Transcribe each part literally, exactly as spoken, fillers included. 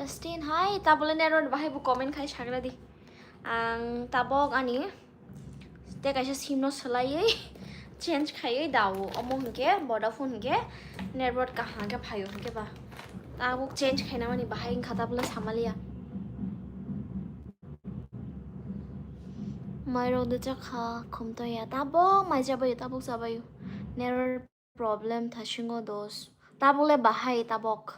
Justin, hai, tabole network bahai bo comment khai sagra di. Ang tabok ani te kaisa sim no swlaiwi change khaiwi dao. Omo hinkhe Vodafone hinkhe network kaham khe phaio hinkhe ba. Tabuk change khaina mani bahai wngkha tabole samaliya. Mairok de chakha khumtoya. Tabok mai chabayo, tabok chabayo. Network problem thasingo dos. Tabuk le bahai tabok.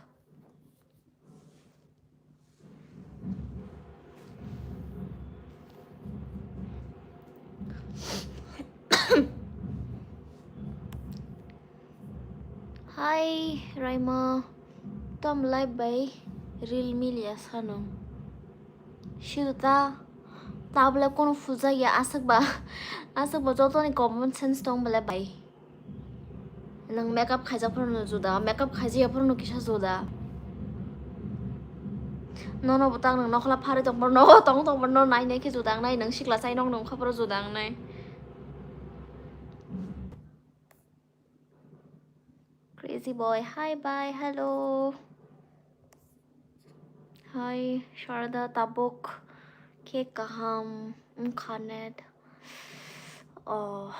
Hai Raima, tam live bai reel milia sano. Sido ta, tabole kono fuja ya aswk ba, aswk ba joto ni common sense tong bole bai. Nwng makeup khaijak phano juda, makeup khaijaya phano kisa juda. Nono bo tang nwng nokhola pharwi tong phano, nogo tong tong phano, nai nai khe juda wngnai, nwng sikla chai nok nwng kha phano juda wngnai. Crazy boy, hi bye, hello. Hi, Sharda tabuk khe kaham wngkha net. Oh.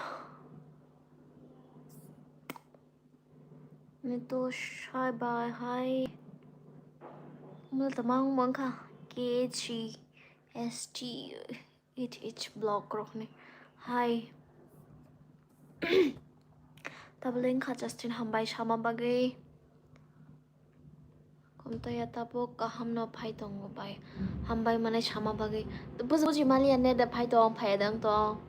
Nito hi bye, hi. Mula tamang mangkha K G S T. It, it block rokni. Hi. Tabole wngkha Justin, hambai sama bagwi. Komtoya tabuk kaham no phai tongo bai. Hambai mane sama bagwi. Buji, buji maliya ne da phai tong, phai dang tong.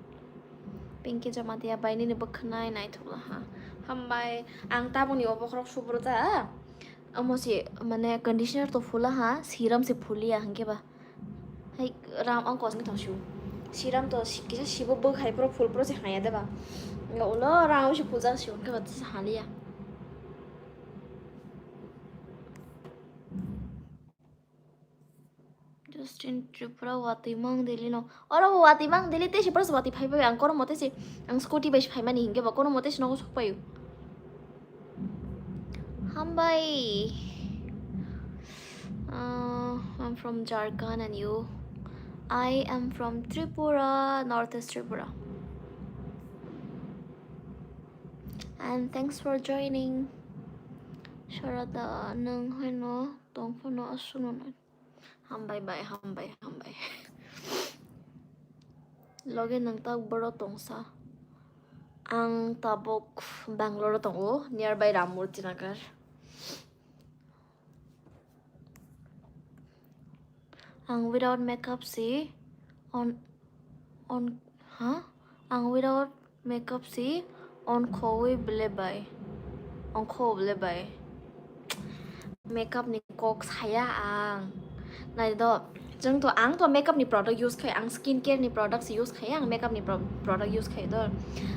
Pinky Jamatia bai nini bwkhwnai naithok laha. Hambai, ang tabukni obokhorok subro ta. Amo se mane conditioner to phula ha, serum se phulia hinkhe ba. Hai ram ang kosni tong siu. Serum to si-, kisa sibo bwkhai pro phul pro se haya de ba. Nga ulo ram se phul jak siu hinkhe ba se haliya. Justin Tripura watwi mang Delhi no. Oro bo watwi mang Delhi, tei si pura watwi phai bai ang kono mote se ang scooty bai se phaimani hinkhe ba kono mote se nogo sok paio. Hambai. Uh, I'm from Jharkhand and you? I am from Tripura, Northeast Tripura. And thanks for joining. Sharada, nwng haino tong phano aswkno nai. Hambai bai, hambai, hambai. Loge nwng tak boro tongsa. Ang tabuk Bangalore o tongo, nearby Ramurti Nagar. Ang without makeup si on, on, ha? Ang without makeup si onkhowi bele bai. Onkho bele bai. Makeup ni kok saya ang. Nai do, jeng to ang to makeup ni product use khai, ang skin care ni product si use khai, ang makeup ni pro-, product use khai do.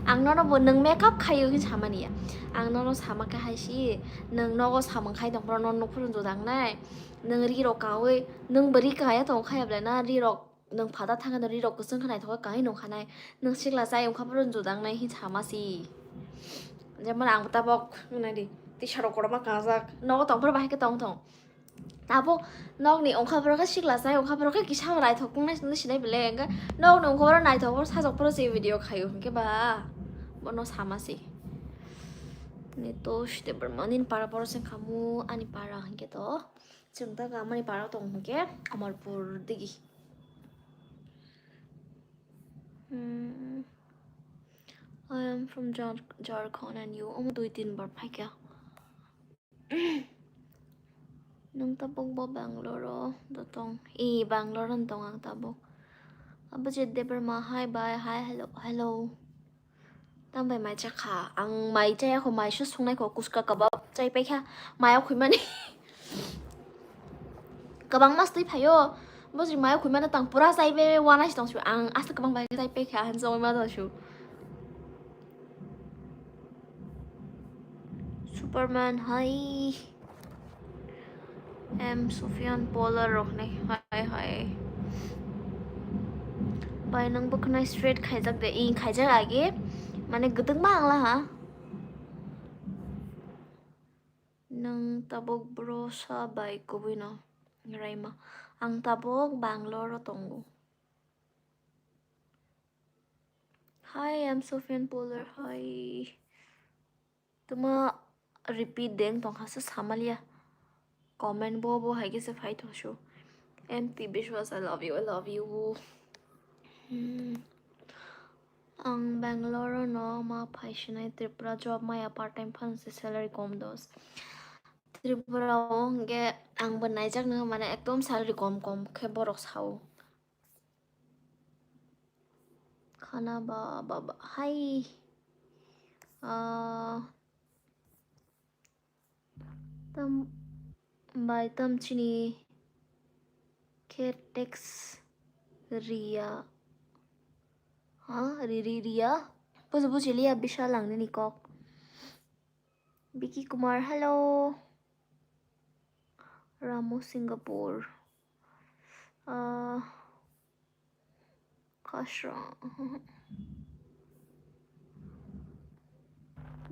Ang nono bo nwng makeup khai hin samani ya. Ang nono sama khe hai si, nwng nogo samung khai tong phro, nono nuk phro jodang nai. Nwng ri rok kawi, nwng bo ri kaya tong khai bele na ri rok. Nwng phada thangkhe nwng rirok kwchwng khe naithok khe kahai nung khanai. Nwng sikla chai wngkha phuru judang nai hin sama si. Jemon ang tabok wngnai di. Tisa rok kotorma kangjak. Nogo tong phuru bahai khe tong thong. Tabok nokni wngkha phuru khe sikla chai wngkha phuru khe kisa naithok wngnai sinai bele. Hwnkhe nokni wngkha phuru naithok phuru sajok phuru se video khaio hwnkhe ba. Bono sama si. Nito site berma nini para phuru se khamu ani para hwnkhe to. Chwng ta amani para tong hwnkhe Amarpur digi. Hmm. I am from Jhar-, Jharkhand and you? Omo dui tin bar phaikha. Nwng tabuk bo Bangalore o da tong? I Bangalore o tong ang tabuk. Abhijit Debbarma, hi, bye, hi, hello, hello. Tang bai mai chakha. Ang mai chaya kho, mai se sungnai kho, kuska kabab chai paikha. Maya khuimani. Kabang mas twi phaio. Bosri maya khuimani tang pura chai be wana si tong su. Ang asta kabang bai chai paikha, han chongwi ma tong su. Superman, hi. M Sufyan Polar rokni. Hi, hi. Bai nang bwkhwnai straight khaijak de. I khaijak age. Mane gwdwk ma ang laha. Nang tabuk bro sa bai kubui no. Raima. Ang tabok Bangalore o tongo. Hi, I'm Sofian Polar. Hi. Tuma repeat deng tongkha se samalia. Comment bo bo hai khe se phai tong su. M T Biswas, I love you, I love you. Hmm. Ang Bangalore no ma phai sinai, Tripura job maya part time phano se salary kom dos. Tripura o hwnkhe ang bo naijak no mane ekdom salary kom kom khe borok sao. Khana ba, ba, ba, hai. Ah, tam, bai tam chini khe tax riya. Ha, ri, ri, riya. Buji, buji liya, bisa lang nini kok. Vicky Kumar, hello. Ramo Singapore. Ah, Kasra.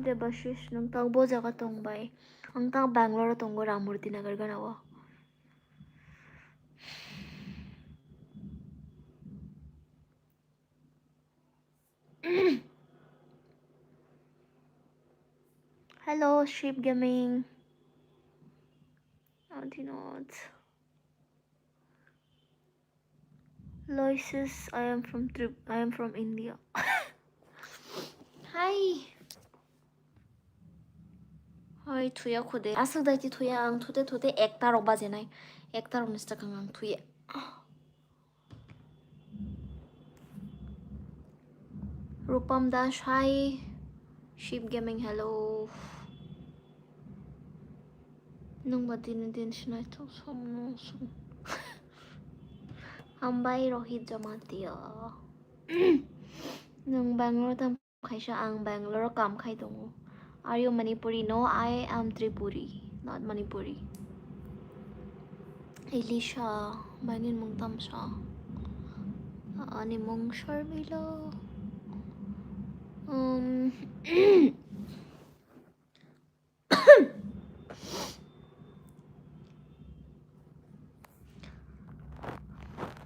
Debashish, nung tang bo jaga tong bai? Ang tang Bangalore tongo, Ramurti Nagar gana o. Hello, Sheep Gaming. Auntie Not. Loisis, I am from Trip-, I am from India. Hi. Hi, thuya khude. Aswk dai ti thuya, ang thute thute ekta rok bajenai. Ekta rok ni swkang ang thuya. Rupam Das, hi. Sheep Gaming, hello. Nung ba din din sinai thok som no som. Hambai Rohit Jamatia. Nung Bangalore tam kaisa, ang Bangalore o kam khai tongo. Are you Manipuri? No, I am Tripuri, not Manipuri. Elisha, bai nini mung tamsa? Ani mung Sharmila. Um,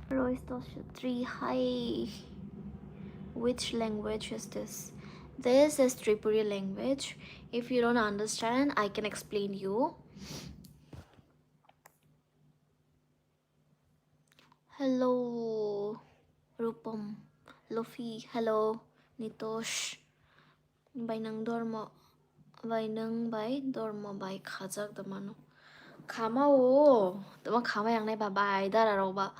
Royce Tosh three, hi. Which language is this? This is Tripuri language. If you don't understand, I can explain you. Hello, Rupam, Luffy, hello, Nitosh. Bai nang dormo, bai nang bai dormo bai khajak da mano. Khama o, tama khama yang nai ba bai dara rok ba,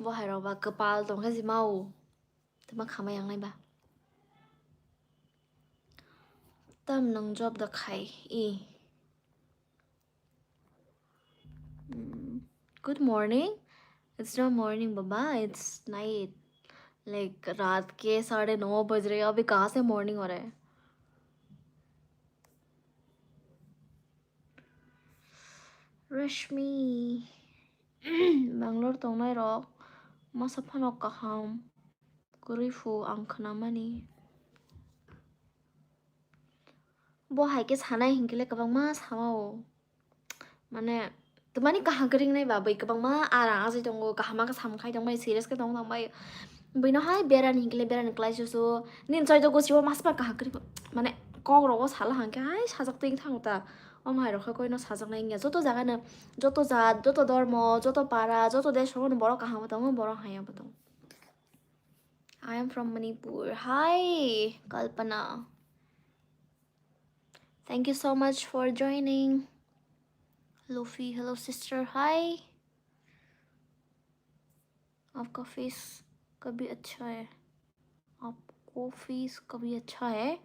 bo hai rok ba kwpal tong khe jima o. Tama khama yang nai ba. Tam nang job da khai i. Mm, good morning. It's not morning, baba. It's night. Like, रात के साढ़े नौ बज रहे हैं, अभी कहाँ से morning हो रहा है? Rashmi, Bangalore tongnai rok masa phano kaham kwrwi phu ang khnamani. Bo hai khe sanai hinkhe le kwbangma sama o. Mane, twmani kaham kwrwi wngnai ba bwi kwbangma a rang achai tongo, kaham khe sam khai tongbai, serious khe tong tongbai. Bwino hai berani hinkhe le berani klai susu. Nini choi dogo sibo masma kaham kwrwi, mane, kok rogo sala hangkhe hai sajak twi thango ta. Omo hai rok khe koino sajaknai wngya. Joto jaga no, joto jat, joto dormo, joto para, joto desh rogo no borok kaham bo tongo, borok hamya bo tongo. I am from Manipur. Hi, Kalpana. Thank you so much for joining. Luffy, hello sister. Hi. आपका फेस कभी अच्छा है, आपको फेस कभी अच्छा है।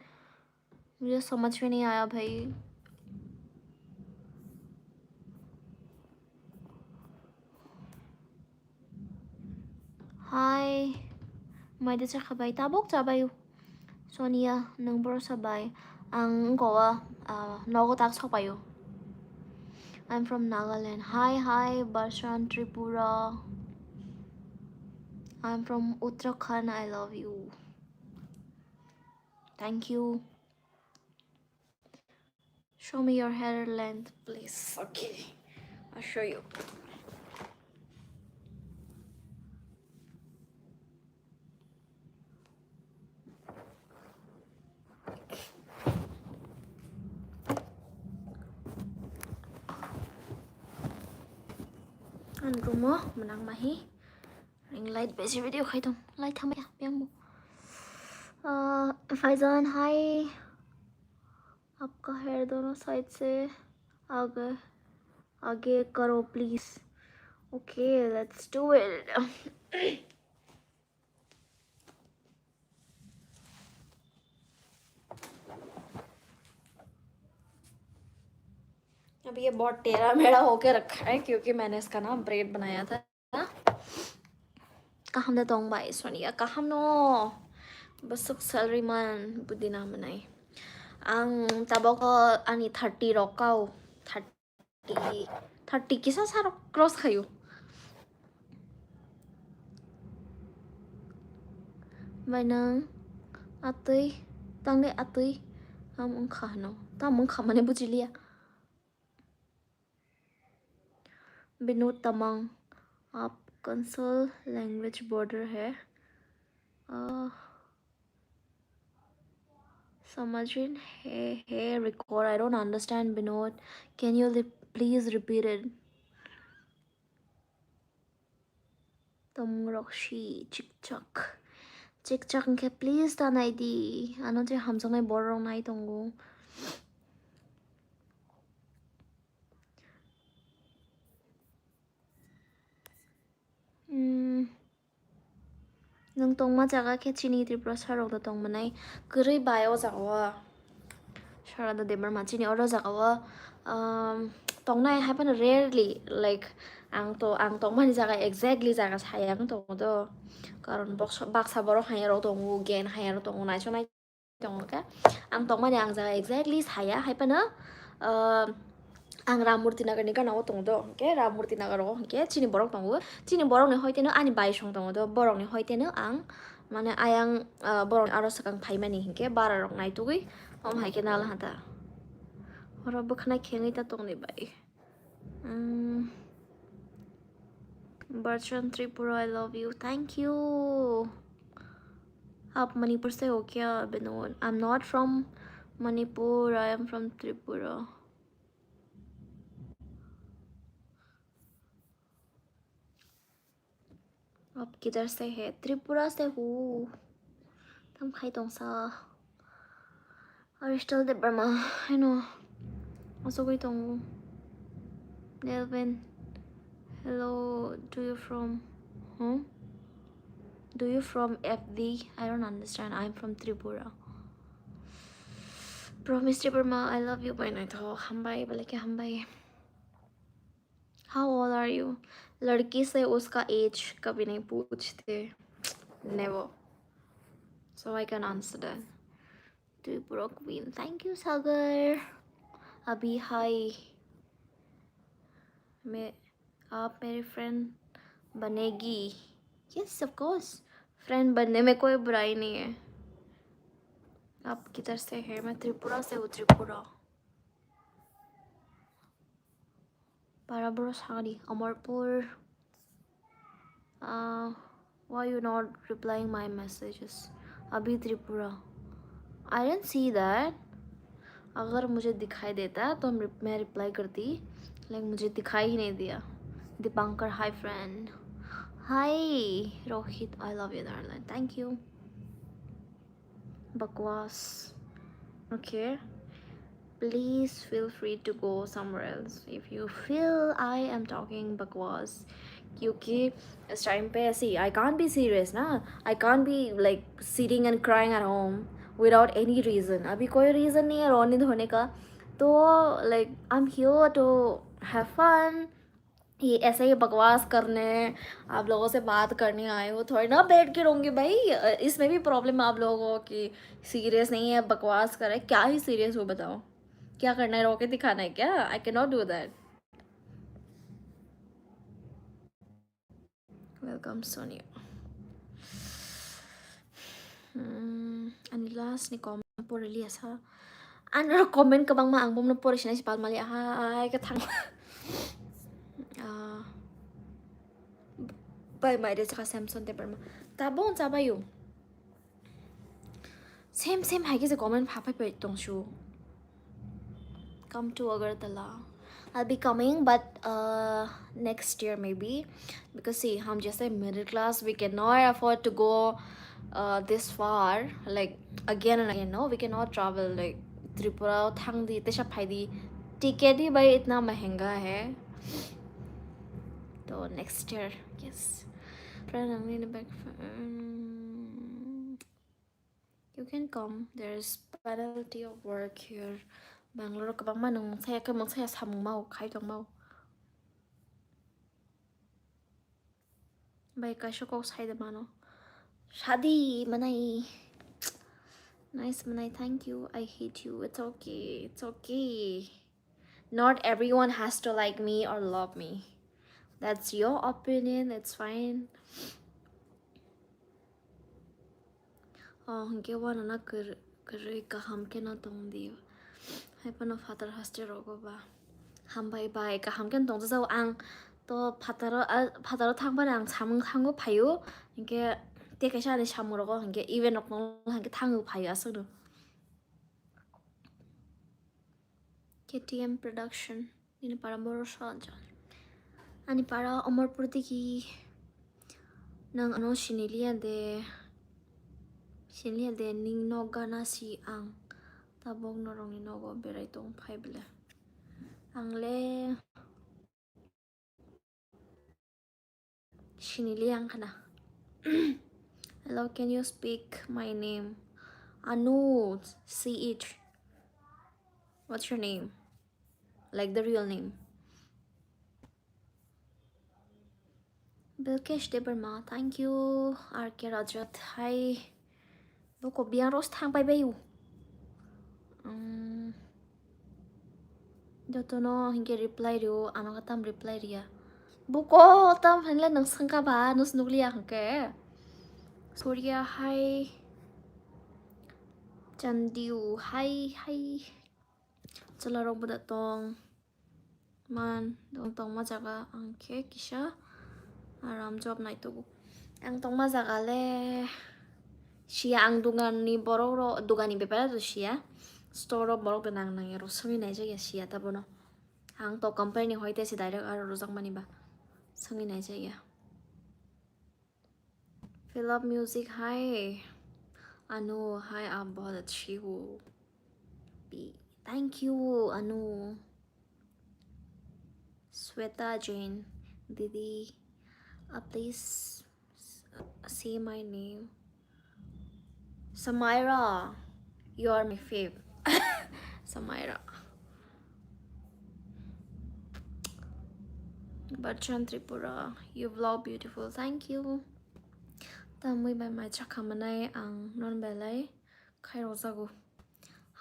मुझे समझ में नहीं आया भाई। Hi, maida chakha bai, tabuk chabayu. Sonia, nwng boro sa bai? Ang wngkha o, ah, nogo tak sokpaio. I'm from Nagaland. Hi, hi, Barshan, Tripura. I'm from Uttarakhand. I love you. Thank you. Show me your hair length, please. Okay, I'll show you. Ang room o mwnang mahi. Ring light besi video khai tong. Light thamaya, biyang bo. Uh, Faizan, hi. आपका हेयर दोनों साइड से आगे, आगे करो please. Okay, let's do it. अब ये बहुत टेढ़ा मेढ़ा होके रखा है क्योंकि मैंने इसका ना ब्रेड बनाया था। Kaham da tong bai Sonia, kaham no. Bwswk salary man budi na mwnai. Ang tabok ani thirty rok kau. Thirty, thirty kisa sarok cross khayu. Bai nang atwi, tangde atwi. Tam wngkha hwno. Tam wngkha mane bujiliya. Binod Tamang, आप कौन सा लैंग्वेज बोल रहे हैं? Uh, समझ नहीं है, है record, I don't understand, Binod. Can you li-, please repeat it? Tong rok si chikchak. Chikchak hwnkhe please ta nai di. Ano je hamjaknai borok rok nai tongo. Hmm. Nwng tongma jaga khe chini Tripura sarok da tong mwnai. Kwrwi bai o jaga o. Sarada Debbarma chini oro jaga o, um, tongnai hai phano rarely, like, ang to, ang tongmani jaga exactly jaga saya ang tongo do. Karon boksa, baksa borok hanya rok tongo, gen hanya rok tongo, naichonai tongo khe. Ang tongmani ang jaga exactly saya hai phano, uh, ang Ram Murti Nagar ni gana o tongo do, hwnkhe Ram Murti Nagar o hwnkhe chini borok tongo, chini borok ni hoite no ani bai song tongo do, borok ni hoite no ang mane ayang, uh, borok ni aro swkang phaimani hwnkhe bara rok naitugwi omo hai khe nal hata. Oro bwkhwnai khengwi ta tongni bai. Um, Barchan Tripura, I love you. Thank you. आप मणिपुर से हो क्या, Binod? I'm not from Manipur, I am from Tripura. आप किधर से है? त्रिपुरा से हूँ। Tam khai tongsa. Aristal Debbarma, I know. Asogwi tongo. Delvin, hello, do you from, huh? Do you from F D? I don't understand. I'm from Tripura. Promise Debbarma, I love you. Bye, naitho. Hambai, balike hambai. How old are you? लड़की से उसका एज कभी नहीं पूछते। Never. So I can answer that. Tripura Queen. Thank you, Sagar. अभी हाय। मैं, आप मेरी फ्रेंड बनेगी? Yes, of course. फ्रेंड बनने में कोई बुराई नहीं है। आप किधर से हैं? मैं त्रिपुरा से हूँ, Tripura. Para boro sagani, Amarpur. Uh, why you not replying my messages? Abhi Tripura. I didn't see that. अगर मुझे दिखाई देता तो मैं, मैं रिप्लाई करती, लेकिन मुझे दिखाई ही नहीं दिया। Dipankar, hi friend. Hi Rohit, I love you darling. Thank you. बकवास। Okay. Please feel free to go somewhere else if you feel I am talking बकवास, क्योंकि इस टाइम पे ऐसी, I can't be serious ना, I can't be like sitting and crying at home without any reason. अभी कोई रीज़न नहीं है रोने धोने का, तो like I'm here to have fun. ये ऐसे ही बकवास करने, आप लोगों से बात करने आए हो, थोड़ी ना बैठ के रोंगे भाई। अ, इसमें भी प्रॉब्लम है आप लोगों को कि सीरियस नहीं है, बकवास कर रहे, क्या ही सीरियस हो बताओ, क्या करना है, रो के दिखाना है क्या? I cannot do that. Welcome Sonia. Hmm, ani last ni comment pore liya sa. Ano comment kwbangma ang bomno pore sinai si palmali, aha, ai ka thang. Ah, bai mai de chaka Samson Debbarma. Tabon chabayo. Same same hai khe je comment pha phai phai tong su. Come to Agartala. I'll be coming, but uh, next year maybe, because see, I'm just a middle class. We cannot afford to go uh, this far, like, again and again. No, we cannot travel like Tripura. Thang di, tesha phai di, ticket hi bhai itna mahenga hai. So next year, yes. Friend, I'm in the back. You can come. There's penalty of work here. Bangalore kwbangma nwng mungsaya khe mungsaya samung mao khai tong mao. Bai kaisa kok sai de mano. Shadi manai. Nice manai. Thank you. I hate you. It's okay. It's okay. Not everyone has to like me or love me. That's your opinion. It's fine. Oh, hwnkhe uanana kwrwi kaham kheno tong di. Hai phano phatar haste rogo ba. Hambai bai, kaham kheno tong jao ang to phataro, ah, phataro thang phano ang samung thango phaio. Hwnkhe tei kaisa ani samung rogo hwnkhe event rok no hwnkhe thango phaio aswkno. K T M Production. Nini para boro sal jon. Ani para Omorpur digi. Nang ano siniliya de. Siniliya de ning nok gana si ang. Tabok norokni nogo berai tong phai bele. Ang le sinili ang khana. Hello, can you speak my name? Anu, C H. What's your name? Like the real name. Bilkesh Debbarma, thank you. R K Rajat, hi. Boko biang ros thang pai bai u. Um, jotono hingke reply rio, ano katam reply ria. Boko tam hinle nang sangka ba, nus nukliya hingke. Surya, hi. Chandiu, hi, hi. Chwlarok bwda tong man, tong tongma jaga ang khe kisa aram job naitugo. Ang tongma jaga le siya, ang duganni borok rok, duganni bepar rok siya, store rok borok de nang nang ya rok songwi naijak ya siya ta bono. Ang to company ni hoi te se direct aro rojak mani ba songwi naijak ya. Fill up music, hi. Anu, hi, आप बहुत अच्छी हो। Thank you, Anu. Sweta Jain, didi, uh, please s- say my name. Samaira, you are my fave. Samaira. Barchan Tripura, you vlog beautiful. Thank you. Tamwi bai mai chakhamanai ang non belai khairokjago.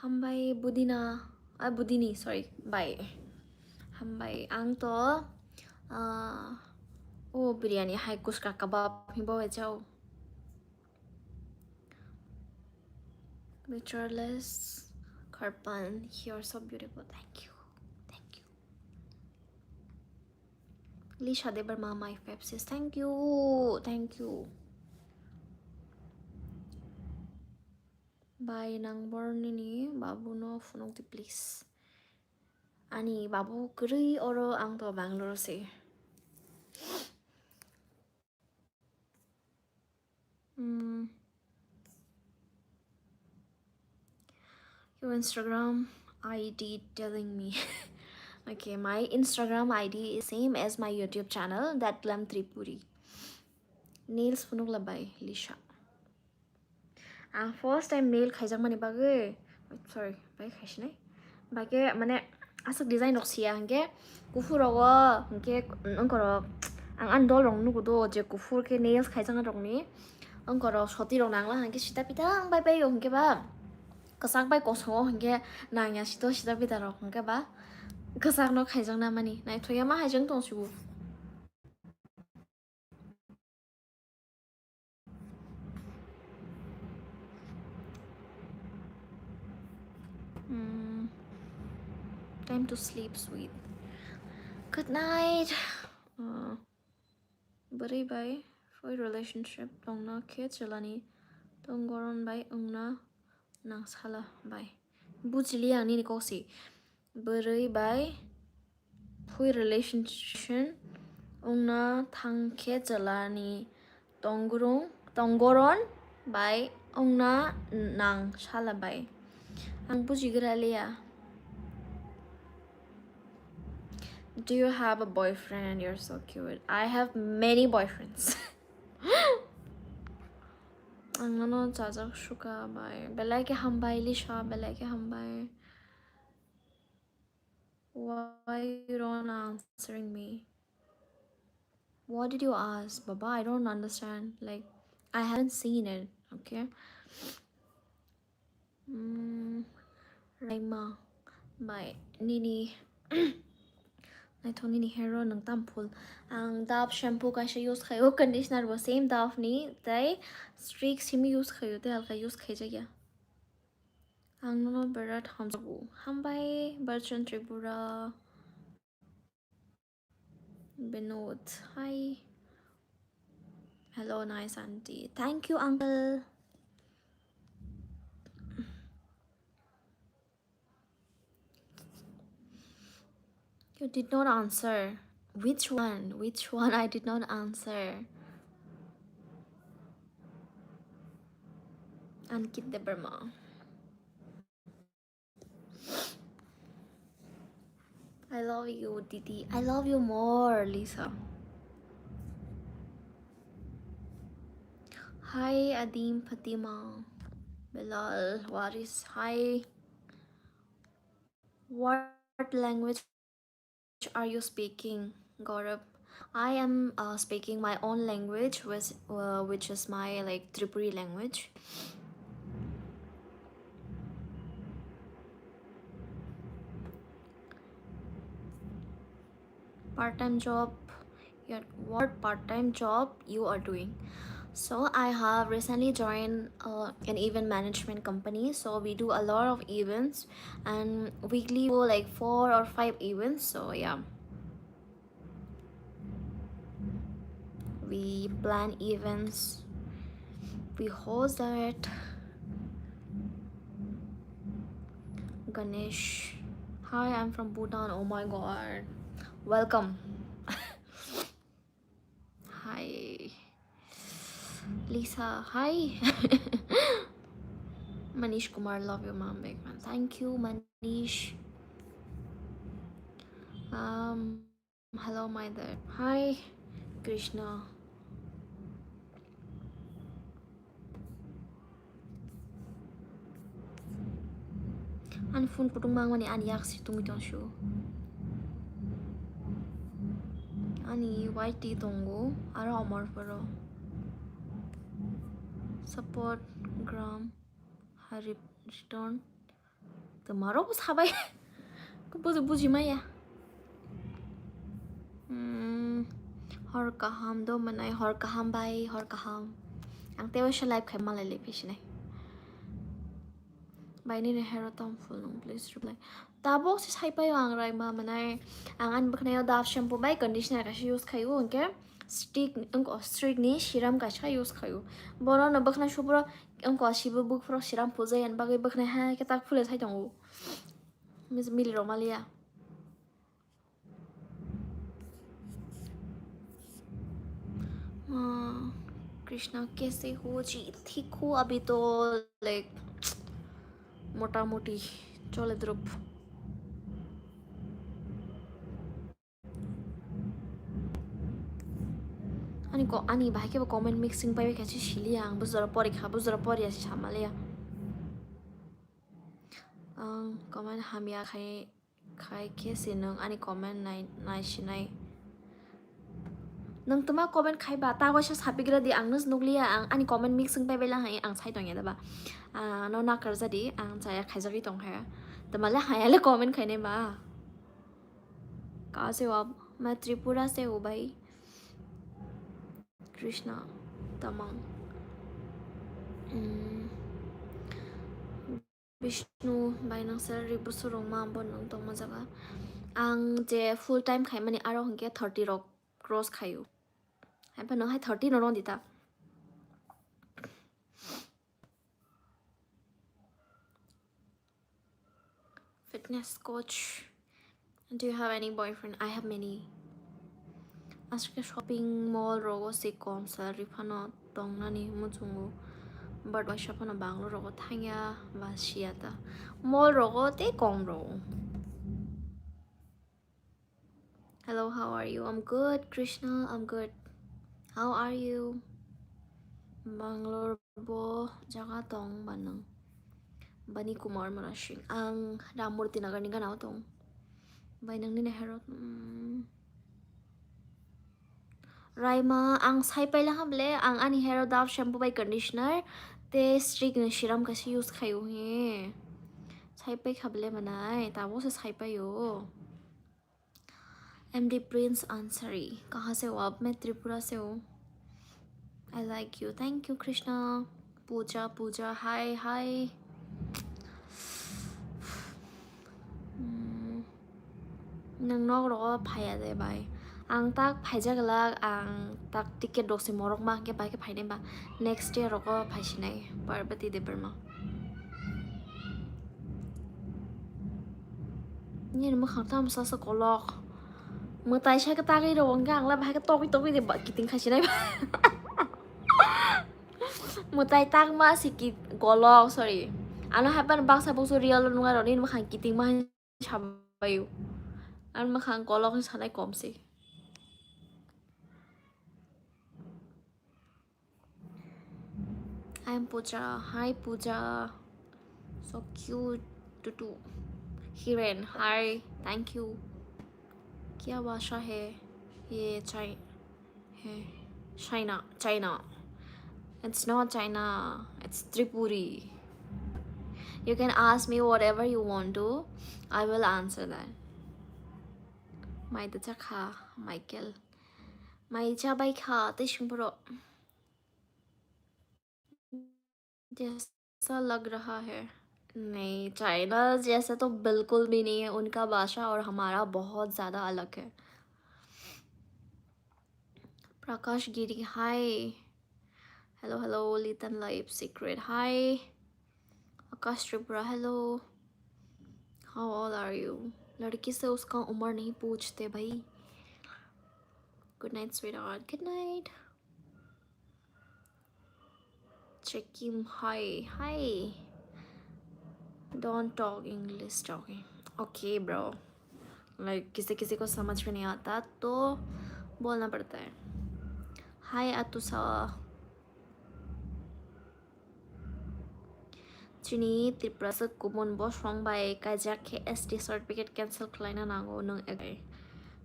Hambai budina, ah, budini, sorry, bai. Hambai ang to, ah, o biryani hai kuska kebab hibo bai chao. Featureless Karpan, you're so beautiful. Thank you. Thank you. Lisha Debbarma, my fave sis. Thank you. Thank you. Bai nang bor nini babu no phunuk di please. Ani babu kwrwi oro, ang to Bangalore se. Hmm. Your Instagram I D telling me. Okay, my Instagram I D is same as my YouTube channel, Datlam Tripuri. Nails phunuk la bai Lisha. Ang first time nail khaijakmani bagwi, sorry, bai khaisinai. Bagwi mane aswk design rok siya hwnkhe kuphur rogo hwnkhe wngkorok ang ani dol rok nugo do je kuphur khe nails khaijakna rokni wngkorok soti rok nangla hwnkhe sita pita ang bai bai hwnkhe ba kwchak bai kosongo hwnkhe nangya sito sita pita rok hwnkhe ba kwchak no khaijakna mani naithokya ma hai jeng tong sibu. Mm, time to sleep, sweet. Good night. Uh, bwrwi bai foi relationship tongna khe chwlani tong goron bai wngna nangsala bai. Bujili ang nini kok si. Bwrwi bai Phui relationship wngna thangkhe chwlani tongorong, tongoron bai wngna nang sala bai. Ang bujigra liya. Do you have a boyfriend? You're so cute. I have many boyfriends. Ang nono chajak suka bai. Belai khe hambai, Lisa, belai khe hambai. Why you don't answering me? What did you ask, Baba? I don't understand. Like, I haven't seen it, okay? Mm, Raima, bai, nini, naithok nini hair o nwng tam phul. Ang Dove shampoo kaisa use khaio, conditioner bo same Dove ni, tei Streak simi use khaio, tei halka use khaijakya. Ang nono berat hamjago. Hambai, Barchon Tripura. Binod, hi. Hello, nice auntie. Thank you, uncle. You did not answer. Which one? Which one I did not answer? Ankit Debbarma. I love you, Didi. I love you more, Lisa. Hi, Adim, Fatima, Bilal, Waris. Hi. What language are you speaking, Gaurav? I am uh, speaking my own language, which, uh, which is my, like, Tripuri language. Part-time job, your, what part-time job you are doing? So I have recently joined uh, an event management company. So we do a lot of events, and weekly we do, like, four or five events. So yeah, we plan events, we host that. Ganesh, hi, I'm from Bhutan. Oh my God, welcome. Hi, Lisa. Hi. Manish Kumar, love you, mom, big fan. Thank you, Manish. Um, hello, my dad. Hi, Krishna. Ani phone kutung mangmani ani yak si tungwi tong su. Ani Y T tongo, aro Amarpuro. Support gram harip return. Tei marok bo sabai. Buji, buji maya. Hmm, hor kaham do manai, hor kaham bai, hor kaham. Ang tei waisa live khai malai le phi sinai. Bai nini hair o tam phul nung, please reply. Tabok se sai paio ang Raima manai. Ang ani bwkhwnai o Dove shampoo bai conditioner kaisa use khaio, hwnkhe Streak, wngkha Streak ni serum kaisa use khaio. Bono no bwkhwnai supro wngkha sibo buphuru serum phul jaya bagwi bwkhwnai ha khe tak phule sai tongo. Mis-, mili rok maliya. Ah, Krishna, kaise ho ji? Thik ho, abhi to, like, mota moti chole drup. Ani ko, ani bahai khe bo comment mixing pai kha se sili ang, bujora pori kha, bujora pori asi samaliya. Ang comment hamya khai, khai khe se nwng ani comment nai, nai sinai. Nwng tma comment khai ba, ta waisa sapigra di, ang nws nukliya, ang ani comment mixing pai bai lang hai, ang sai tongya da ba. Ah, no nakar jadi, ang chaya khaijagwi tong kha. Tma le haya le comment khainai ba. Ka se wa, ma Tripura se ho bhai. Krishna, tamang. Mm. Bishnu, bai nang salary busurok ma bo nang tongma jaga. Ang je full time khaimani aro hwnkhe thirty rok cross khaio. Hai phano hai thirty no rong di ta. Fitness coach. Do you have any boyfriend? I have many. Aswk shopping mall rogo se kom salary phano tongnani muchungo, but waisa phano Bangalore rogo thangya ba siya ta. Mall rogo tei kom rogo. Hello, how are you? I'm good, Krishna, I'm good. How are you? Bangalore bo jaga tong ba nang? Bani Kumar Murasing. Ang Ramurti Nagar ni gana o tong. Bai nang nini hair o, hmm. Raima, ang sai paila hable, ang ani hair o Dove shampoo bai conditioner, te Streak ni serum kaisa use khaio he. Sai pai kha ble manai, tabo se sai paio. M D Prince Ansari, kaha se ho aap? Main Tripura se hu. I like you. Thank you, Krishna. Pooja, Pooja, hi, hi. Hmm. Nwng nok rogo phaiya de bai? Ang tak phaijak glak, ang tak ticket rok se morok ma hwnkhe bai khe phainai ba. Next year rogo phaisinai, Parvati Debbarma. Nini mwkhang tamo sasa kolok. Mwtai sa khe tagwi rw hwnkhe ang le bahai khe togwi togwi de ba kiting khaisinai ba. Mwtai tangma si ki kolok, sorry. Ano haipan baksa buksu real nunga rw nini mwkhang kiting ma sabayu. Ano mwkhang kolok sanai kom si. I'm Pooja. Hi, Pooja. So cute, Tutu. Hiren, hi. Thank you. क्या भाषा है ये? चाइ-, है। China, China. It's not China. It's Tripuri. You can ask me whatever you want to. I will answer that. Mai da cha kha, Michael. Mai cha bai kha, tei sing bro. जैसा लग रहा है। नहीं, चाइना जैसा तो बिल्कुल भी नहीं है। उनका भाषा और हमारा बहुत ज़्यादा अलग है। प्रकाश गिरी, hi. Hello, hello, Litan Life Secret, hi. Akash Tripura, hello. How old are you? लड़की से उसका उम्र नहीं पूछते भाई। Good night, sweetheart. Good night. Chekim, hi, hi. Don't talk English, talking. Okay, bro. Like, किसी किसी को समझ में नहीं आता, तो बोलना पड़ता है. Hi, Atusa. Chini Tripura se kubun bosong bai kaijak khe S T certificate cancel khlaina nango nwng ekai.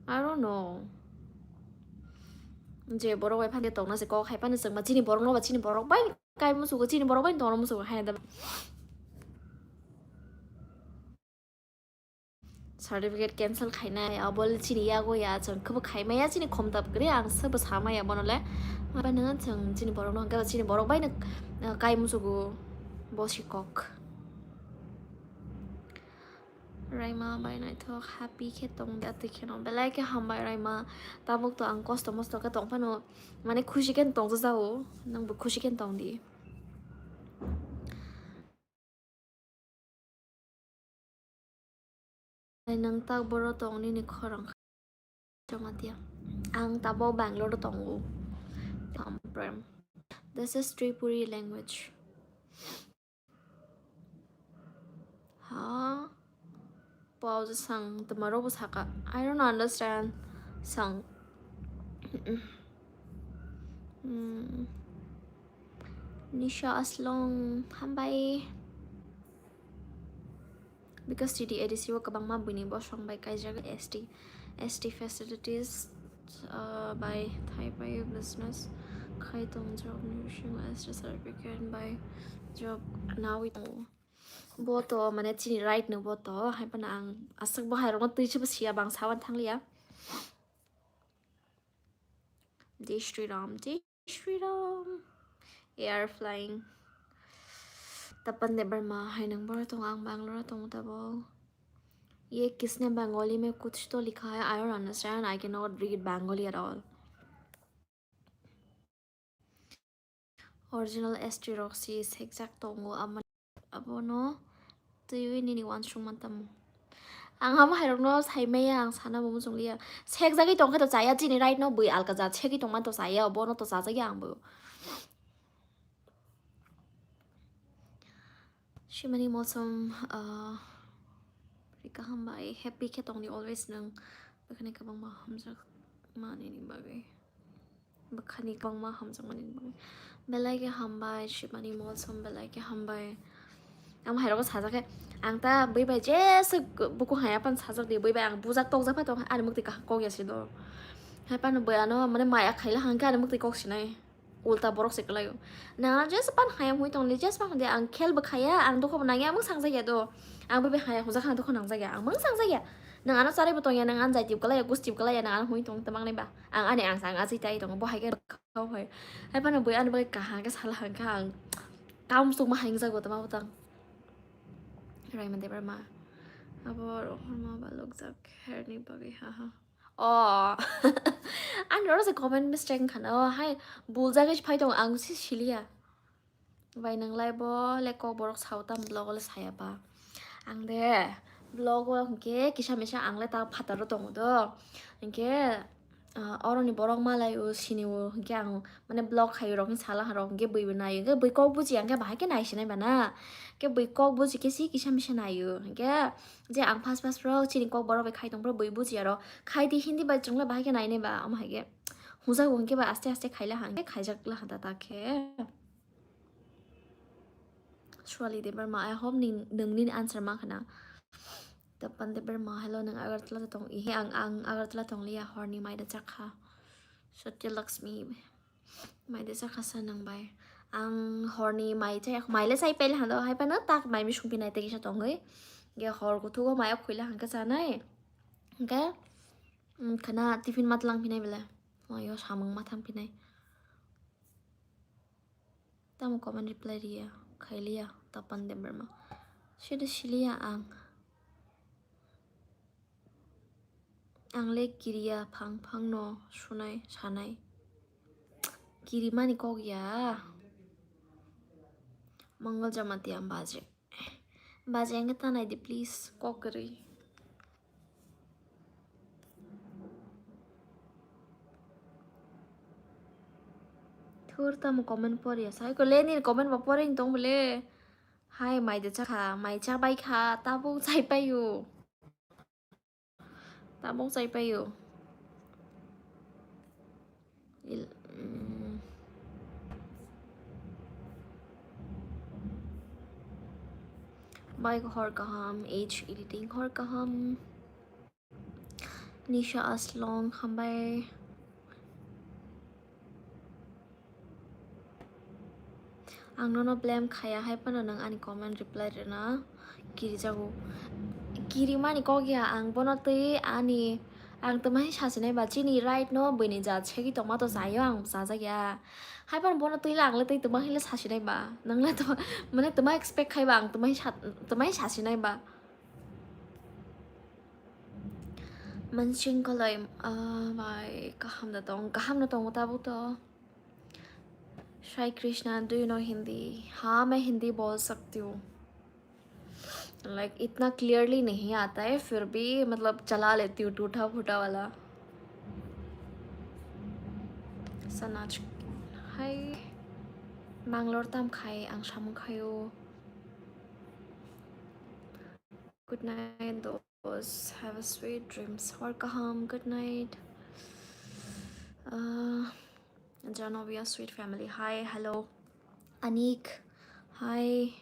I don't know. Je borok bai phande tongna se kok hai phano chwngma chini borok no ba chini borok bai kai musugo, chini borok bai tongna musugo hai da. Certificate cancel khainai, abo le chini yago ya, chwng khe bo khaimaya chini khomtap kwrwi, ang se bo samaya bono le. Abo nwng chwng chini borok no hwnkhe chini borok bai no, uh, kai musugo bo si kok. Raima bai naithok happy khe tong da twi kheno belai khe hambai Raima, tabuk to ang kosto mosto khe tong phano mane khushi khe tong jao, nwng bo khushi khe tong di. Ai, nang tak boro tong nini khorang kha. Jamatia. Ang tabo Bangalore tongo. Tamprem. This is Tripuri language. Ha? Pau je sang tmaro bo saka. I don't understand. Sang. Hmm. Nisha Aslong, hambai. Because T D A D C o kwbangma buini bosong bai kaijak S T, S T facilities, uh, bai thai bai business khai tong job ni bisingo S T certificate bai job nawi tongo. Bo to mane chini right no bo to, hai phano ang aswk bo hai rokno twi se bo siya, bang sawan thangliya. Jai Shri Ram, Jai Shri Ram. Air flying. Tapan Debbarma, hai nang boro tongo, ang Bangalore tongo tabo. Ye kisne Bengali mein kuch to likha hai, I don't understand, I cannot read Bengali at all. Original S T rok si sekjak tongo, amo-, abono twiwi nini uansukma tamo. Ang amo hairokno saimaya, ang sana bo muchungliya. Sekjagwi tongkhe to chaya, chini right no bwi alka jat segwi tongma to chaya, bono to chajakya ang bo. Shimani Molsom, ah, ri kaham bai, happy khe tongdi always nwng. Bwkhani kwbangma hamjak manini bagwi. Bwkhani kwbangma hamjakmani bagwi. Belai khe hambai, Shimani Molsom belai khe hambai. Ang hairokgo sajak khe, ang ta bwi bai jesa buku haya pan sajak di, bwi bai ang bujak tokjak pai tong, ani mukti kaham kok ya si do. Hai pan bwi ano mane maya khaila hangkhe ani mukti kok sinai. Ulta borok se kwlaio. Nang ano jesa pan hayam hui tongli, jesa pan de ang khel bo khaya, ang dukho bo nangya, ang mung sangjak ya do. Ang bwi bai haya hujak hang dukho nangjak ya, ang mung sangjak ya. Nang ano charai bo tongya, nang ano jai tip kwlaiya, gus tip kwlaiya, nang ano hui tong tamang nai ba. Ang ani ang sang achai tai tongo, bo hai khe kau hai. Hai phano bui ani bagwi kaham khe sala hangkha ang. Kaum sukma hai wngjago tama bwtang. Raima Debbarma. Abo rohorma ba lokjak herni bagwi ha ha. Oh. Ani oro se comment mistake wngkha na. Oh, hai buljagwi phai tongo ang si siliya. Bai nang lai bo le kok borok sao tam vlog o le saya ba. Ang de vlog o hwnkhe kisa misa ang le ta phataro tongo do. Hwnkhe, ah, oroni borok malai o sini o hwnkhe ang mane vlog khai rok hwnkhe sala rok hwnkhe bui bo nai o hwnkhe bui kok buji ang khe bahai khe nai sinai ba na. Hwnkhe bui kok buji khe si kisa misa nai o hwnkhe je ang first first rok chini kok borok bai khai tong phuru bui buji aro khai di hindi bai chwng le bahai khe nai nai ba omo hai khe hwnjak o hwnkhe ba aste aste khai la hwnkhe khaijak la hwnkhe ta ta khe. Swali Debbarma, I hope ning, nungni answer ma khna. Tapan Debbarma, hello, nung Agartala tong, ihe ang, ang Agartala tong liya, horni maida chakha. Satya Lakshmi, maida chakha sa nang bai. Ang horni mai chai, mai le chai pel hando, hai pano tak mai mi sungpi nai tegi sa tongoi. Ge hor kuthugo mai khuila hangka chanai. Ge, mm, khna tiffin matlang pinai bela. Mayo samung mathang pinai. Tamo comment reply riya, khailiya, Tapan Debbarma. Sida siliya ang. Ang le kiriya phang phang no sunai sanai. Kirimani kok ya. Mangal Jamatia baje. Baje ang ta nai di please, kok kwrwi. Thur tamo comment poriya sai ko le, nini comment ba pore tong bole. Hai mai de chakha, mai cha bai kha, tabuk chai paio. Tabuk chai paio. Il-, mm. Bai hor kaham, age editing hor kaham. Nisha Aslong, hambai. Ang nono blame khaya hai phano nwng ani comment reply rwna kirijago. Kirimani kok ya ang bono twi ani, ang twmai sasinai ba chini right no bwini jat segwi tongma to chaio ang chajak ya. Hai phano bono twi le ang le twi twmai le sasinai ba. Nwng le to mane twmai expect khai ba ang twmai sa-, twmai sasinai ba. Mansing koloi, ah, bai, kaham da tong, kaham da tongo tabuk to. Shai Krishna, do you know Hindi? हाँ, मैं हिंदी बोल सकती हूँ। Like, इतना clearly नहीं आता है, फिर भी, मतलब, चला लेती हूँ टूटा फूटा वाला। Sanach, hi. Bangalore tam khai, ang samung khayo. Good night, those. Have a sweet dreams. Hor kaham. Good night. Uh, Janovia, sweet family. Hi, hello. Anik. Hi.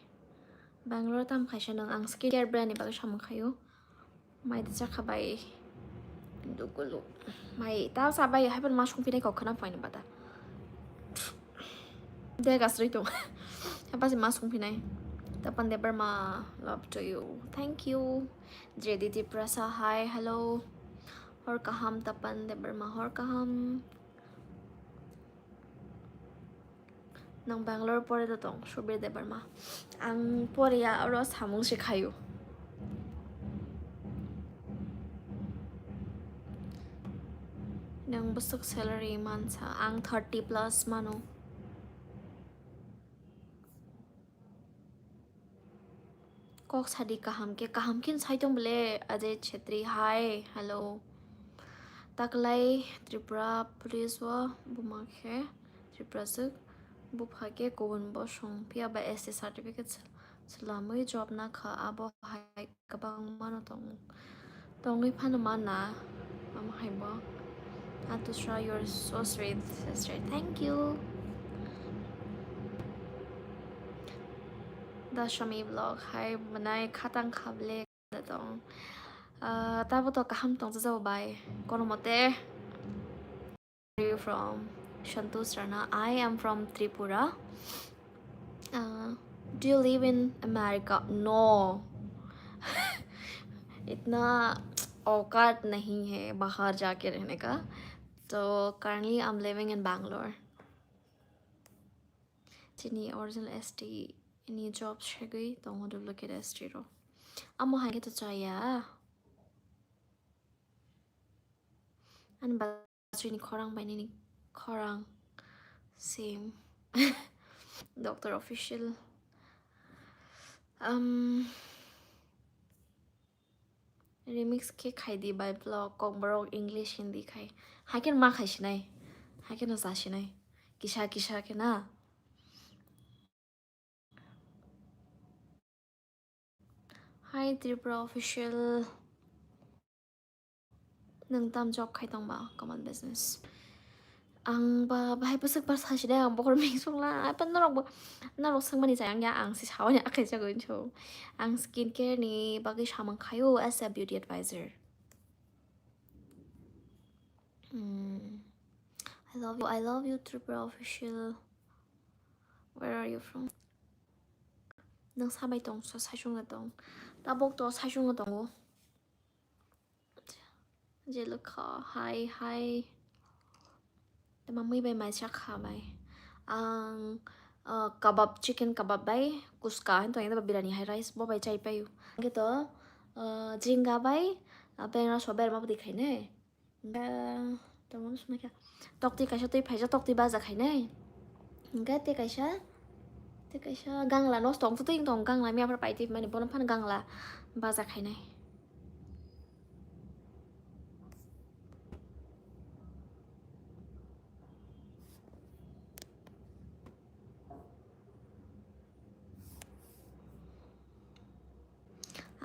Bangalore tam khaisa nang ang skincare brand ni bagwi samung khayo. Mai da chakha bai. Dugulu. Mai ta sa bai hai ban ma sung pinai kok khana paini bata. De gasroi tong. Hapa si ma sung pinai. Tapan Debbarma, love to you. Thank you. J D Tiprasa, hi, hello. Hor kaham Tapan Debbarma, hor kaham. Nang Bangalore pore da tong, Subir Debbarma. Ang pore ya oro samung se khayo. Nang bwswk salary mansa? Ang thirty plus mano. Kok sadi kaham khe, kaham khe sai tong bole. Ajay Chhetri, hi, hello. Taklai Tripura police o buma khe Tripura swk, bupha khe kubun bosong, phiya ba S T certificate swlamwi job na kha, abo hai kwbangma no tongo. Tongwi phano mana, amo hai bo. Atusra, you're so sweet, sister. Thank you. Dashami vlog, hi, mwnai khatang khablek tong. Ah, tabo to kaham tong jajao bai. Kono mote. Are you from? Santosh Rana. I am from Tripura. Uh, do you live in America? No. इतना औकात नहीं है बाहर जाके रहने का। So currently I'm living in Bangalore. Chini original S T ni job segwi tongo duplicate S T ro. Amo hai khe to chaya. Ani ba- Chini khorang bai nini khorang same. Doctor Official. Um, remix khe khai di bai vlog, Kokborok English Hindi khai. Hai khe ma khai sinai. Hai khe no sa sinai. Kisa kisa khe na. Hi Tripura Official. Nwng tam job khai tong ba, common business? Ang ba bahai bwswk ba sa sinai, ang bokhorok ming sung la. Apa norok bo, norok swngmani chaya ang ya, ang si sawi ni akai jagwi so. Ang skincare ni bagwi samung khaio as a beauty advisor. Hmm. I love you, I love you, Tripura Official. Where are you from? Nang sabai tong, so saisung na tong. Tabok to saisung na tongo. Jelukha, hi, hi. Tama mui bai mai cha kha bai. Ang, uh, kabab, chicken kabab bai, kuska, hento yang birani hai rice, bo bai chai payu. Angke to, uh, jinga bai, uh, pengra so berma budi khai ne. Hingke tongmani songnaikha. Tokti kaisa twi phaijak, tokti baja khainai. Hingke tei kaisa, tei kaisa gangla nosto wngtwi tong, gangla miya phar paitwi mani bono phano gangla baja khainai.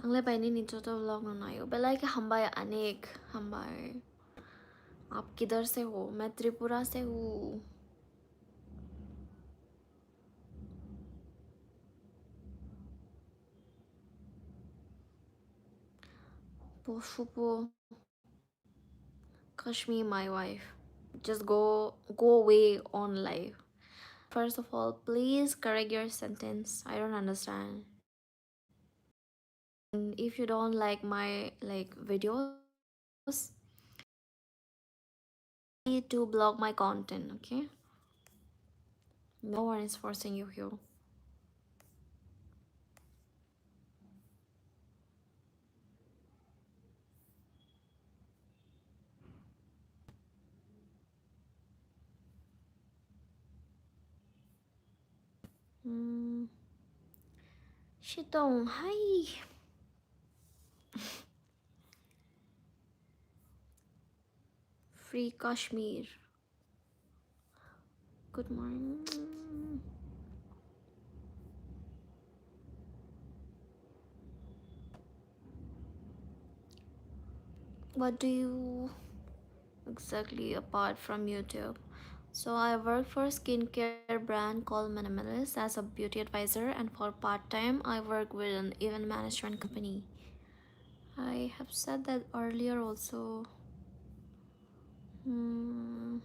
Ang le bai nini joto vlog no naio. Belai khe hambai Anik, hambai. Aap kidhar se ho? Main Tripura se hu. Poshupo. Kashmir, my wife. Just go, go away on live. First of all, please correct your sentence. I don't understand. And if you don't like my, like, videos, need to block my content, okay? No one is forcing you here. Hmm. Shitong, hi. Free Kashmir. Good morning. What do you exactly apart from YouTube? So I work for skincare brand called Minimalist as a beauty advisor, and for part-time, I work with an event management company. I have said that earlier also. Hmm.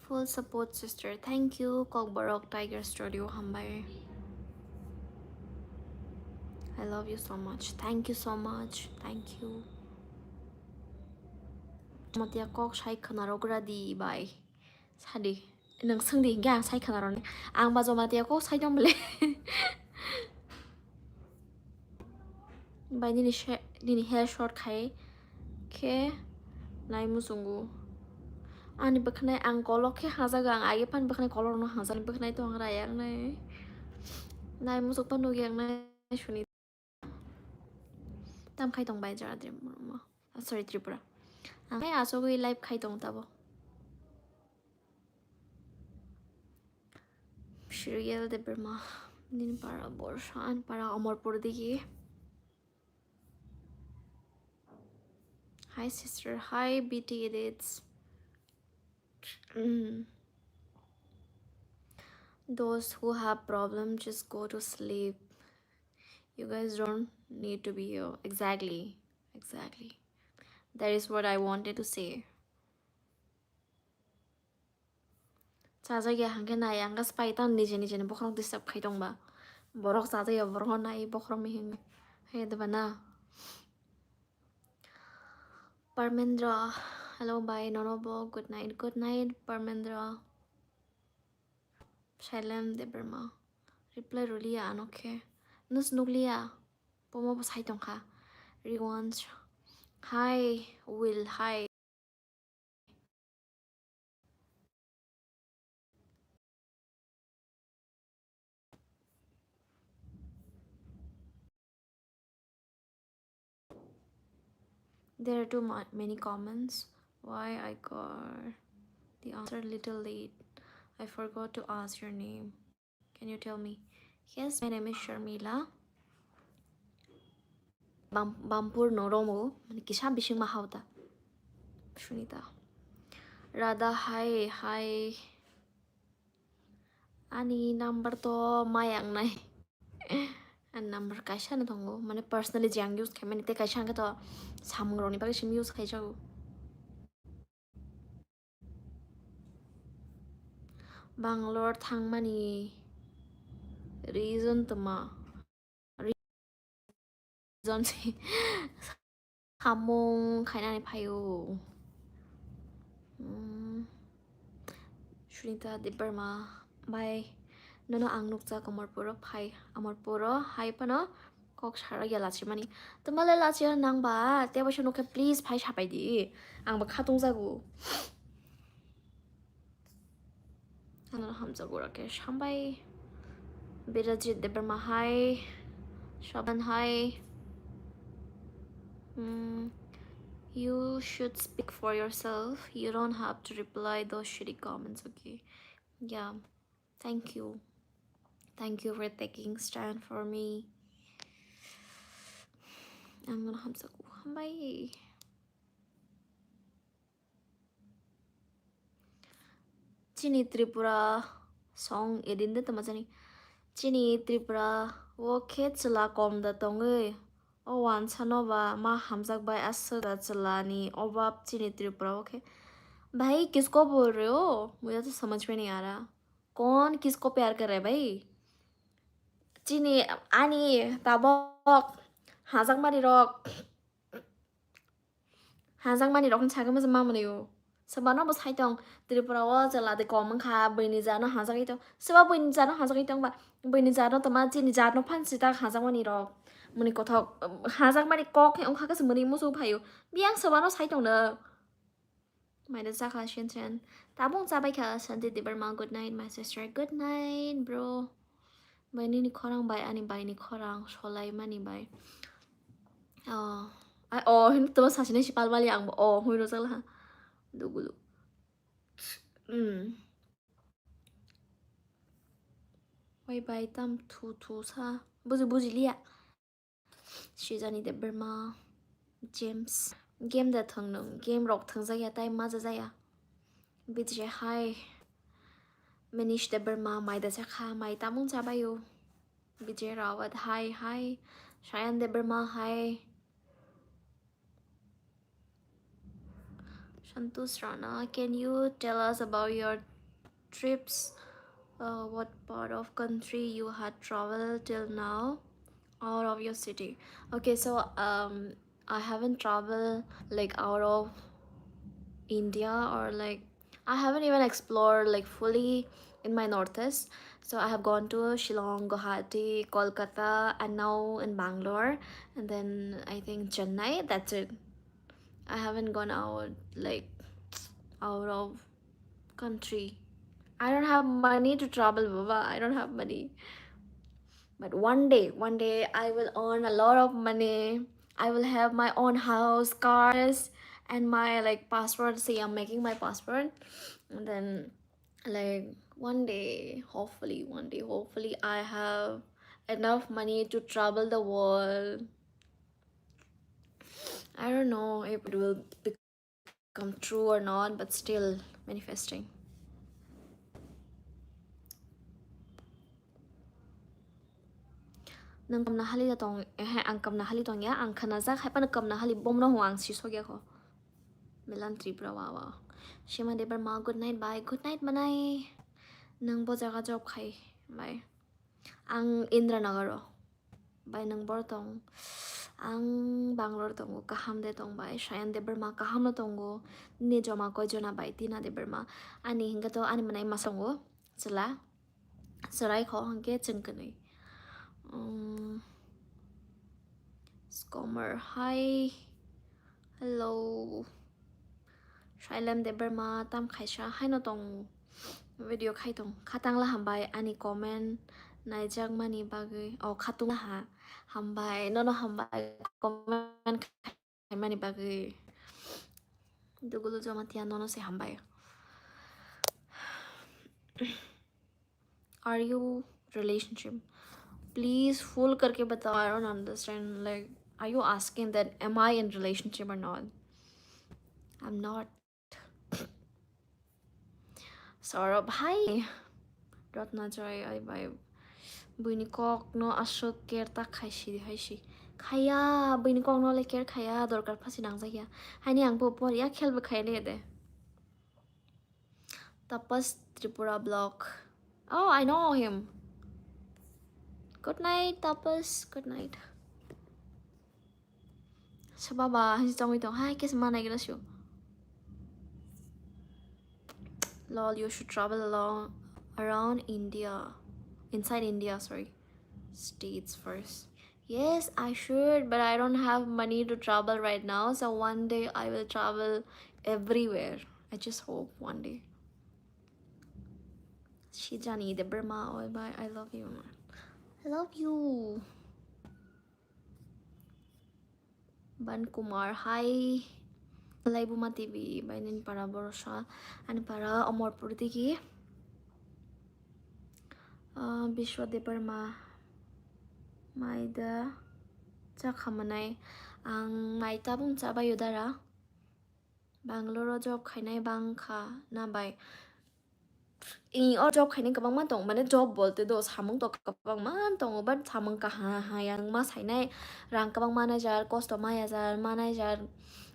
Full support, sister. Thank you, Kokborok Tiger Studio, hambai. I love you so much. Thank you so much. Thank you. Matiya kok sai khwnarogra di bai. Sadi. Nwng swngdi hinkhe ang sai khwnarokni. Ang ba Jamatia kok sai tong bole. Bai nini she-, nini hair short khai khe nai muchungo. Ani bwkhanai ang kolok khe hajago, ang age phani bwkhanai kolok no hajani bwkhanai to ang rayang nai. Nai muchuk pa nukya ang nai suni. Tam khai tong bai jara Tripura. Ah, sorry, Tripura. Ang khai asogwi live khai tong tabo. Shiriel Debbarma. Nini para Borsa, ani para Amarpur digi. Hi sister, hi B T Edits. Mm. Those who have problem, just go to sleep. You guys don't need to be here. Exactly, exactly. That is what I wanted to say. Chajakya hwnkhe nai ang khe spy tang nije nije ni bokhorok disturb khai tong ba. Borok chajakya borok no nai bokhorok mihing he de ba na. Parmendra, hello bye, nono bo good night, good night Parmendra. Salem Debbarma, reply rwliya ano khe. Nus nukliya, pomo bo sai tongkha. Rewatch, hi Will, hi. There are too mu- many comments. Why I got the answer little late. I forgot to ask your name. Can you tell me? Yes, my name is Sharmila. Bam- Bampur no romo, mane kisa bising ma hauta. Sunita. Radha, hi, hi. Ani number to mayang nai. Ani number kaisa no tongo, mane personally je ang use khaimani, tei kaisa hwnkhe to samung rokni bagwi sim use khaijago. Bangalore thangmani reason tma? Reason se samung khainani phaio. Mm. Sunita Debbarma, bye. Nono ang nukjak Amarpuro phai, Amarpuro hai phano kok sara ya lachimani. Twmale lachiya nang ba, tei baisa nukhe please phai sapai di. Ang ba khatung jago. Ano hamjago Rakesh, hambai. Birajit Debbarma, hi. Shaban, hi. Mm, you should speak for yourself. You don't have to reply those shitty comments, okay? Yeah. Thank you. Thank you for taking stand for me. Ang gonna hamjago. Hambai. Chini Tripura song edin de tama jani. Chini Tripura o khe chwla kom da tongwi. O wansa no ba ma hamjak bai aswk da chwla ni obab chini Tripura o khe. Bhai, kisko bol rahe ho? Mujhe to samajh mein nahi aa raha. Kon kisko pyar kar raha hai bhai? Chini ani tabok hajakmani rok. Hajakmani rok ni sakhe masa mamani o. Swbano bo sai tong Tripura o chwla de kom wngkha, buini jano hajagwi tong. Swba buini jano hajagwi tong ba, buini jano tongma chini jano phan sita hajakmani rok. Muni kothok hajakmani kok he wngkha khe muni musu phaio. Biyang swbano sai tong no. Maida chakha Shinchen. Tabung chabai kha Santi Debbarma. Good night, my sister. Good night, bro. Bai nini khorang bai ani bai ni khorang solai mani bai. Oh, ai, oh, hin to sasine si pal bali ang bo. Oh, hui rojak laha. Dugulu. Hmm. Bai bai tam thu thu sa. Buji buji liya. Sijani Debbarma, James. Game da thwng nwng, game rok thwngjak ya, tai maja jaya. Bijre hai. Manish Debbarma, mai da chakha, mai tamung chabayo. Bijre Rawat, hai, hai. Sayan Debbarma, hai. Santosh Rana, can you tell us about your trips? Uh, what part of country you had traveled till now out of your city? Okay, so, um, I haven't traveled, like, out of India, or, like, I haven't even explored, like, fully in my northeast. So I have gone to Shillong, Guwahati, Kolkata, and now in Bangalore, and then I think Chennai. That's it. I haven't gone out, like, out of country. I don't have money to travel, baba. I don't have money. But one day, one day I will earn a lot of money. I will have my own house, cars, and my, like, passport. See, I'm making my passport, and then, like, one day, hopefully, one day, hopefully, I have enough money to travel the world. I don't know if it will become true or not, but still manifesting. Nang kamna hali tong, eh, ang kamna hali tong ya, ang khana jak, hai pano kamna hali bomno ho ang sisok ya ko. Milan Tripura, wow, wow. Shima Debbarma, good night, bye. Good night, manai. Nang bo jaga job khai, bye. Ang Indranagar o. Bai nang bor tong. Ang Bangalore tongo, kaham de tong bai. Sayan Debbarma kaham no tongo. Nini joma koi jona bai, Tina Debbarma. Ani hingke to ani manai mas tongo. Chwla. Chwrai kho hingke chwng kwnwi. Um, Skomer, hi. Hello. Sailem Debbarma tam khaisa haino tong video khai tong. Khatangla hambai ani comment naijakmani bagwi. O khatungla ha. Hambai, nono hambai comment khaimani bagwi. Dugulu Jamatia nono se hambai. Are you relationship? Please full karke batao. I don't understand. Like, are you asking that am I in relationship or not? I'm not. Saurabh, hi. Ratna Joy, I bai. Buini kok no aswk care ta khai si hai si. Khaya, buini kok no le care khaya, dorkar phasi nangjakya. Haini ang bo por ya khel bo khai le de. Tapas Tripura Vlog. Oh, I know him. Good night, Tapas. Good night. Sababa, hai chongwi tong. Hai, kes manai gra shu. Lol, you should travel along around India. Inside India, sorry. States first. Yes, I should, but I don't have money to travel right now. So one day I will travel everywhere. I just hope one day. Shijani Debbarma, oh, bye. I love you, man. I love you. Ban Kumar, hi. Laibuma T V, bai nini para borosa. Ani para Omorpur digi. Ah, Biswa Debbarma. Maida chakhamanai. Ang mai tabung chabayo dara. Bangalore o job khainai bangkha na bai? I, o job khainai kwbangma tong, mane job bolte do samung to kwbangma tongo, but samung kaha ha yang ma sainai, rang kwbang manager, kosto manager, manager,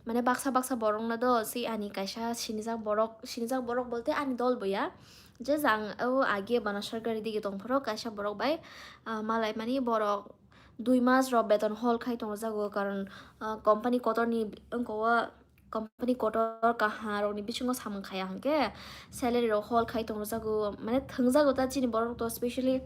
mane baksa baksa borok no do si ani kaisa sinijak borok, sinijak borok bolte ani dol boya, je jang o age bana sarkari dige tong phoro kaisa borok bai, ah, malai mani borok dui mas rok beton hol khai tong jago, karon, ah, company kotor ni wngko o company kotor kaha rokni bisingo samung khaya hwnkhe salary rok hol khai tongjago, mane thwngjago ta chini borok rok to specially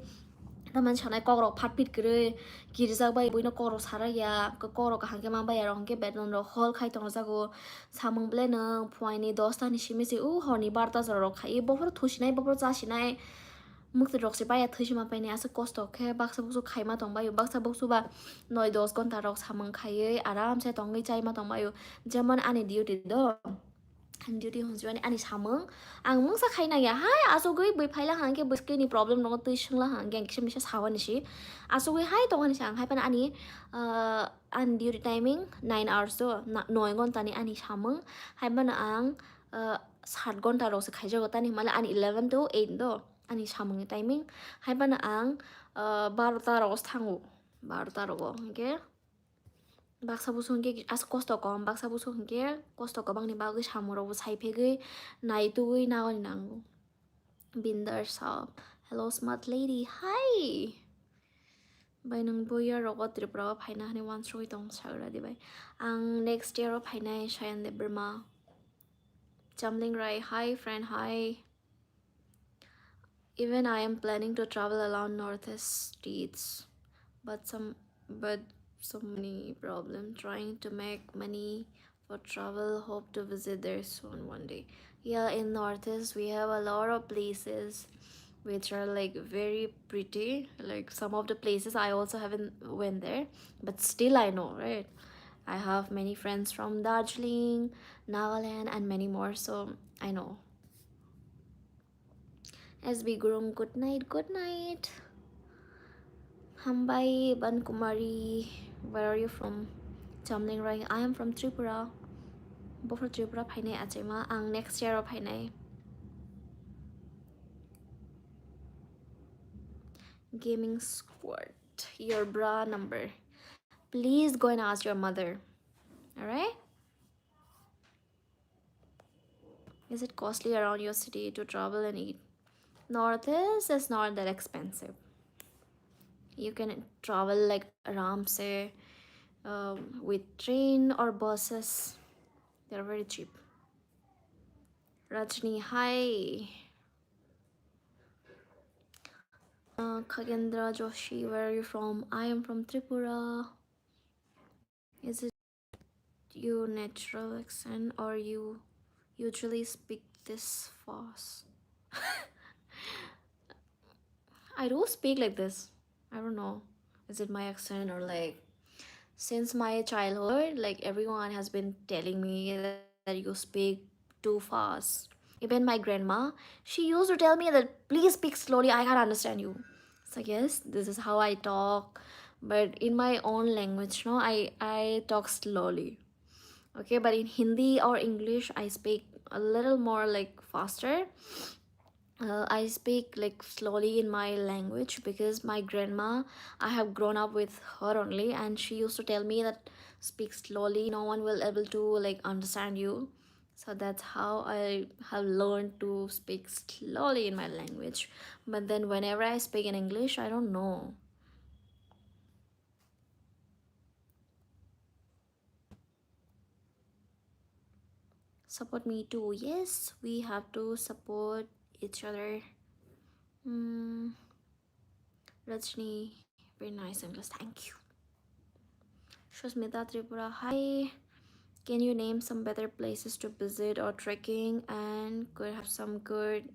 tamani sanai kok rok phat phit kwrwi kirijak bai buino kok rok sarakya, kok rok kaham khe ma baiya rok hwnkhe beton rok hol khai tongjago. Samung belai nwng phuaini dosta ni simi se u horni barta jora rok khai bophor thusinai bophor chasinai. Mwkhwtwirok se baya thwisima paini aswk kosto khe baksa buksu khaima tongbaio, baksa buksu ba noi dos ghonta rok samung khaiwi aram se tongwi chaima tongbaio, jemon ani duty do, ani duty hwnjwani ani samung ang mungsa khai nangya hai, achugwi bwi phaila hangkhe bwskini problem nogo twi swngla hangkhe ang kisa misa sawani si, achugwi hai tongani si ang hai phano ani, ah, ani duty timing nine hours do, na-, noi ghonta ni ani samung hai phano ang, ah, sat ghonta rok se khaijago tani hwnmale ani eleven to eight do. Ani samungni timing hai phano ang, ah, barota rogo thango, barota rogo hwnkhe baksa busu hwnkhe aswk kosto kom, baksa busu hwnkhe kosto kwbangni bagwi samung rokbo sai phegwi nai tugwi nagani nango. Bindar Saw, hello smart lady, hi. Bai nwng bo year rogo Tripura o phaina hwnwi uansugwi tong sagra di bai. Ang next year o phainai Sayan Debbarma. Chamling Rai, hi friend, hi. Even I am planning to travel around Northeast states, but some, but so many problem trying to make money for travel. Hope to visit there soon one day. Yeah, in Northeast we have a lot of places which are, like, very pretty. Like, some of the places I also haven't went there, but still I know, right? I have many friends from Darjeeling, Nagaland, and many more, so I know. S B Gurung, good night, good night. Hambai Bankumari, where are you from? Chamling Rai, I am from Tripura. Bo from Tripura phainai achaima, ang next year o phainai. Gaming Squad, your bra number. Please go and ask your mother. Alright? Is it costly around your city to travel and eat? Northeast is not that expensive. You can travel like aram se, um, with train or buses. They're very cheap. Rajni, hi. Uh, Khagendra Joshi, where are you from? I am from Tripura. Is it your natural accent or you usually speak this fast? I do speak like this. I don't know. Is it my accent or, like, since my childhood, like, everyone has been telling me that you speak too fast. Even my grandma, she used to tell me that, "Please speak slowly, I can't understand you." So yes, this is how I talk, but in my own language, no, I, I talk slowly. Okay, but in Hindi or English, I speak a little more, like, faster. Uh, I speak, like, slowly in my language because my grandma, I have grown up with her only, and she used to tell me that, "Speak slowly, no one will able to, like, understand you." So that's how I have learned to speak slowly in my language. But then whenever I speak in English, I don't know. Support me too. Yes, we have to support each other. Mm. Rajni, very nice English. Thank you. Shusmita Tripura, hi. Can you name some better places to visit or trekking and could have some good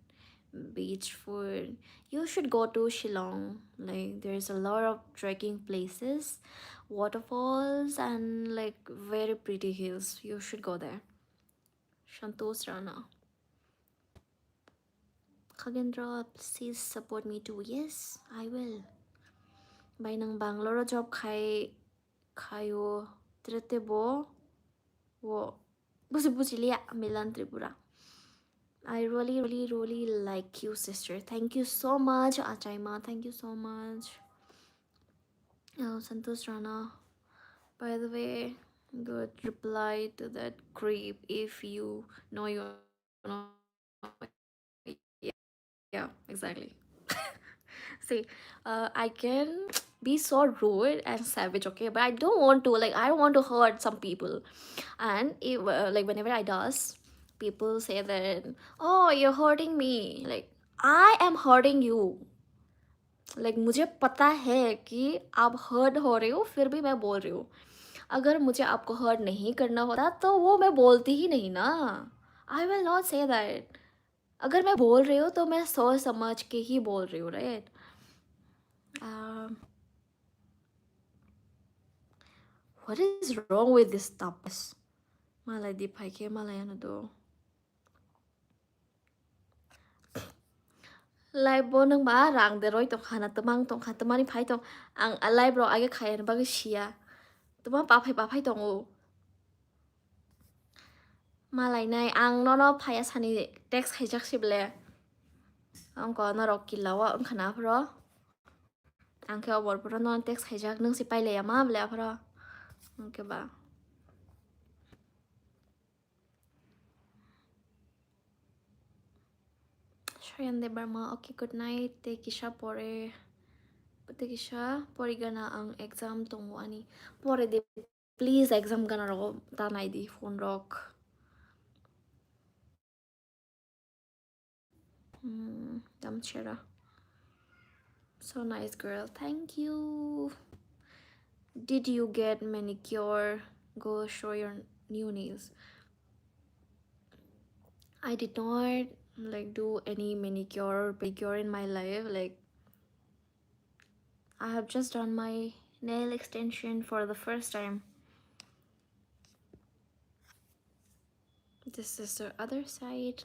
beach food? You should go to Shillong. Like, there's a lot of trekking places, waterfalls, and, like, very pretty hills. You should go there. Santosh Rana. Khagendra, please support me too. Yes, I will. Bai nang Bangalore job khai, khaio, trete bo, wo, busi busi liya, Milan Tripura. I really, really, really like you, sister. Thank you so much, Achaima. Thank you so much. Oh, Santosh Rana. By the way, good reply to that creep if you know you know. Yeah, exactly. See, uh, I can be so rude and savage, okay, but I don't want to, like, I don't want to hurt some people. And if, uh, like, whenever I does, people say that, "Oh, you're hurting me." Like, I am hurting you. Like, मुझे पता है कि आप हर्ट हो रहे हो, फिर भी मैं बोल रही हूँ। अगर मुझे आपको हर्ट नहीं करना होता तो वो मैं बोलती ही नहीं ना। I will not say that. अगर मैं बोल रही हूँ तो मैं सोच समझ के ही बोल रही हूँ, right? What is wrong with this tapas? Malai di phai khe malai ano do. Live bo nang ba rang de roi tong khana, twmang tong kha, twmani phai tong. Ang a live rok age khaya ni bagwi siya. Twma pa phai, pa phai tongo. Malai nai, ang nono phaya sani text khaijak si ble. Ang ko norok kila o wng khana phro. Ang khe obor phro nono text khaijak, nung si pailaya ma ble aphro. Ang khe ba. Shayan Debbarma, okay, good night. Tei kisa pore, tei kisa pore gana ang exam tongo ani. Pore de, please, exam gana rogo ta nai di phone rok. Hmm, Damchera. So nice, girl. Thank you. Did you get manicure? Go show your new nails. I did not, like, do any manicure or pedicure in my life. Like, I have just done my nail extension for the first time. This is the other side.